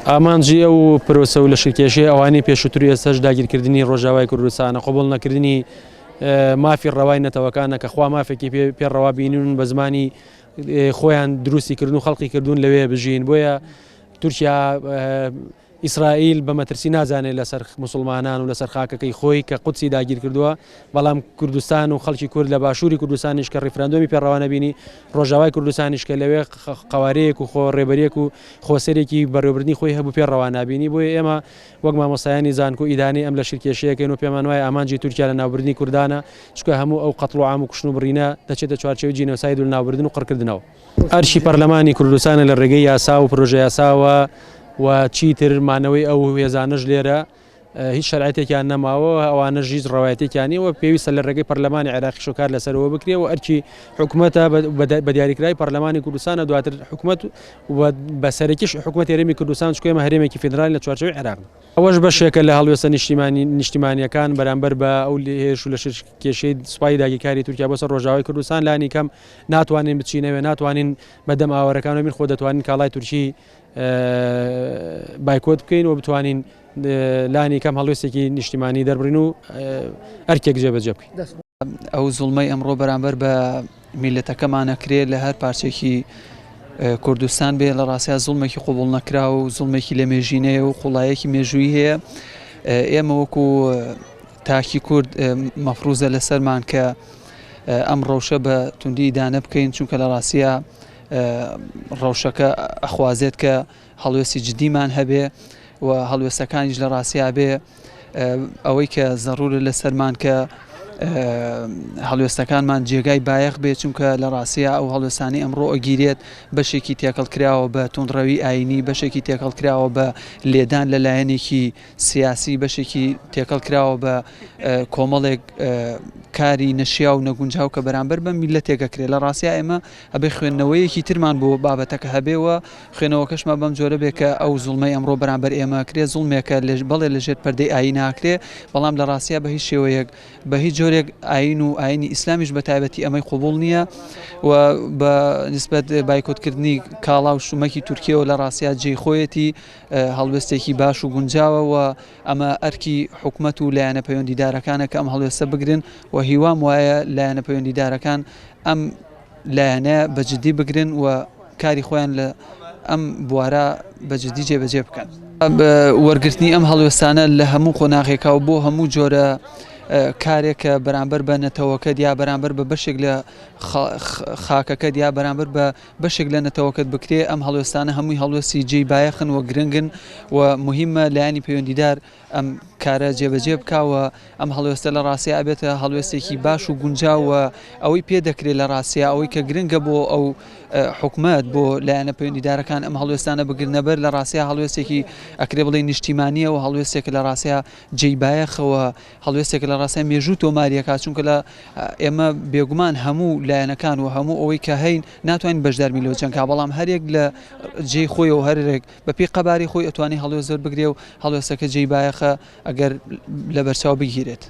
ئامانجی ئەو پرۆسە و لەشکرکێشیە ئەوانەی پێشووتر و ئێستاش داگیرکردنی ڕۆژاوای کوردستانە، قبوڵ نەکردنی مافی ڕەوای نەتەوەکانە کە خوا مافێکی پێ پێ ڕەوا بینیون بە زمانی خۆیان دروستی کردن و خەڵقی کردوون لەوێ بژین بۆیە تورکیا ئیسرائیل بە مەترسی نازانێت لەسەر موسڵمانان و لەسەر خاکەکەی خۆی کە قودسی داگیر کردووە، بەڵام کوردستان و خەڵکی کورد لە باشووری کوردستانیش کە ڕیفراندۆمی پێ ڕەوا نەبینی، ڕۆژاوای کوردستانیش کە لەوێ قەوارەیەک و خۆ ڕێبەریەک و خۆسەرێکی بەڕێوەبردنی خۆی هەبوو پێ ڕەوا نابینی، بۆیە ئێمە وەک مامۆستایانی زانکۆ ئیدانەی ئەم لەشکرکێشییەکەین و پێمان وایە ئامانجی تورکیا لەناوبردنی کوردانە، چونکە هەموو ئەو قەتڵ و عام و کوشتن و بڕینە دەچێتە چوارچێوەی جینۆساید و لەناوبردن و قڕکردنەوە. ئەرکی پەرلەمانی کوردستانە لە ڕێگەی یاسا و پرۆژەیاساوە و چیتر مانەوەی ئەو هێزانەش لێرە هیچ شەرعیەتێکیان نەماوە ئەوانەش هیچ ڕەوایەتێکیان نییە و پێویستە لە ڕێگەی پەرلەمانی عێراقیشەوە کار لەسەرەوە بکرێ و ئەرکی حکومەتە بە دیاریکراوی پەرلەمانی کوردستانە دواتر حکومەت و بە سەرەکیش حکومەتی هەرێمی کوردستان چونکە ئێمە هەرێمێکی فیدراڵین لە چوارچێوەی عێراقدا. ئەوەش بەشێکە لە هەڵوێستە نیشتیمانییەکان بەرامبەر بە ئەو هێرش و لەشکرکێشیەی سوپای داگیرکاری تورکیا بۆ سەر ڕۆژاوای کوردستان لانی کەم ناتوانین بچینەوێ ناتوانین بە دەم ئاوارەکانەوە بین خۆ دەتوانین کاڵای تورکی بایکۆت بکەین و بتوانین لانی کەم هەڵوێستێکی نیشتیمانی دەربڕین و ئەرکێک جێبەجێ بکەین. ئەو زوڵمەی ئەمڕۆ بەرامبەر بە میللەتەکەمان ئەکرێ لە هەر پارچێکی کوردستان بێ لە ڕاستیا زوڵمێکی قوبوڵ نەکراو و زوڵمێکی لە مێژینەیە و قوڵایەکی مێژوویی هەیە ئێمە وەکو تاکی کورد مەفروزە لەسەرمان کە ئەم ڕەوشە بە توندی ئیدانە بکەین چونکە لە ڕاستیا ڕەوشەکە ئەخوازێت کە هەڵوێستی جدیمان هەبێ و هەڵوێستەکانیش لە ڕاستیا بێ ئەوەی کە زەڕورە لەسەرمان کە هەڵوێستەکانمان جێگای بایەخ بێ چونکە لە ڕاستیا ئەو هەڵوێستانی ئەمڕۆ ئەگیرێت بەشێکی تێکەڵ کراوە بە توندڕەوی ئاینی بەشێکی تێکەڵ کراوە بە لێدان لە لایەنێکی سیاسی بەشێکی تێکەڵ کراوە بە کۆمەڵێک کاری نەشیا و نەگونجاو کە بەرامبەر بە میلەتێک ئەکرێت لە ڕاستیا ئێمە ئەبێ خوێندنەوەیەکی ترمان بۆ بابەتەکە هەبێ و خوێنەوەکەشمان بەم جۆرە بێ کە ئەو زوڵمەی ئەمڕۆ بەرامبەر ئێمە ئەکرێ زوڵمێکە بەڵێ لە ژێر پەردەی ئایین ئاکرێ بەڵام لە ڕاستیا بە هیچ شێوەیەک بە هیچ جۆرێک ئایین و ئایینی ئیسلامیش بە تایبەتی ئەمەی قبوڵ نییە و بە نسبەت بایکۆتکردنی کاڵا و شتومەکی تورکیەوە لە ڕاستیا جێی خۆیەتی هەڵوێستێکی باش و گونجاوە و ئەمە ئەرکی حکومەت و لایەنە پەیوەندیدارەکانە کە ئەم هەڵوێستە بگرن و هیوام وایە لایەنە پەیوەندیدارەکان ئەم لایەنە بە جدی بگرن و کاری خۆیان لە ئەم بوارە بە جدی جێبەجێ بکەن. وەرگرتنی ئەم هەڵوێستانە لە هەموو قۆناغێکا و بۆ هەموو جۆرە کارێک کە بەرامبەر بە نەتەوەکەت یا بەرامبەر بە بەشێک لە خاکەکەت یا بەرامبەر بە بەشێک لە نەتەوەکەت بکرێ ئەم هەڵوێستانە هەمووی هەڵوێستی جێی بایەخن و گرنگن و موهیمە لایەنی پەیوەندیدار ئەم کارە جێبەجێ بکا و ئەم هەڵوێستە لە ڕاستیا ئەبێتە هەڵوێستێکی باش و گونجاو و ئەوەی پێ دەکرێت لە ڕاستیا ئەوەی کە گرنگە بۆ ئەو حکومەت بۆ لایەنە پەیوەندیدارەکان ئەم هەڵوێستانە بگرنەبەر لە ڕاستیا هەڵوێستێکی ئەکرێ بڵێ نیشتیمانیە و هەڵوێستێک لە ڕاستیا جێی بایەخەوە هەڵوێستێک لە ڕاستیا مێژوو تۆماریەکە چونکە لە ئێمە بێگومان هەموو لایەنەکان و هەموو ئەوەی کە هەین ناتوانین بەشداربین لەو جەنگا بەڵام هەرێک لە جێی خۆی و هەرێک بەپێی قەبارەی خۆی ئەتوانێ هەڵوێست وەربگرێ و هەڵوێستەکە جێی بایەخە ئەگەر لەبەرچاو بگیرێت.